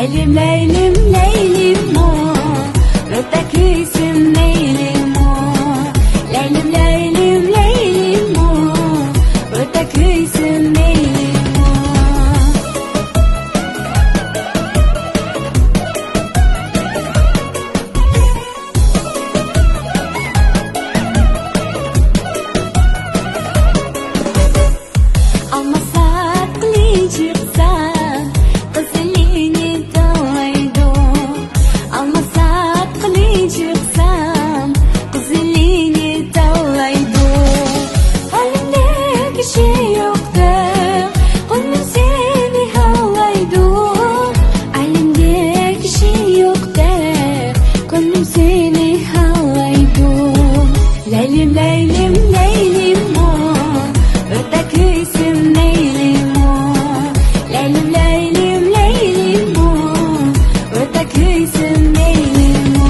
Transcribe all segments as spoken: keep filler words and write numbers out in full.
لەيلىم، لەيلىم، لەيلىمۇ، ئۆتە كۈيسۇن لەيلىمۇ. لەيلىم، لەيلىم، لەيلىمۇ، ئۆتە كۈيسۇن لەيلىمۇ. ئالما ساتقىلى چىقسا، قىزىلىنى تاۋلايدۇ. ئالما ساتقىلى چىقسام، قىزىلىنى تاۋلايدۇ. ھالىمدە كىشى يوقتەك، كۆڭلۈم سېنى خالايدۇ. ھالىمدە كىشى يوقتەك، كۆڭلۈم سېنى خالايدۇ. لەيلىم، لەيلىم، لەيلىمۇ، ئۆتە كۈيسۇن لەيلىمۇ. لەيلىم، لەيلىم، لەيلىمۇ، ئۆتە كۈيسۇن لەيلىمۇ.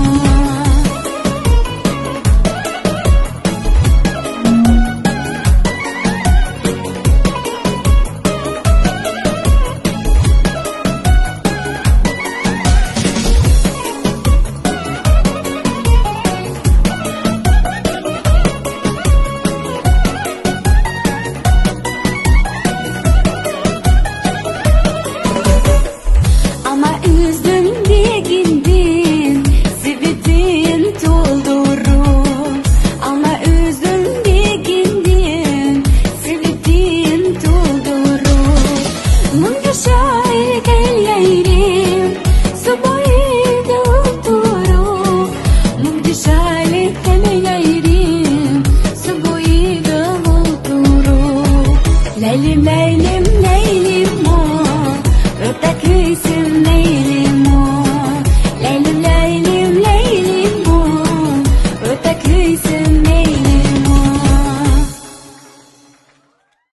ئالما ئۈزدۈم بېگىمدىن، سېۋىتىم تولدۇرۇپ. ئالما ئۈزدۈم بېگىمدىن، سېۋىتىم تولدۇرۇپ. مۇڭدىشاي كەلگەيرىم، سۇ بويىدا ئولتۇرۇپ. مۇڭدىشاي كەلگەيرىم، سۇ بويىدا ئولتۇرۇپ. لەيلىم، لەيلىم،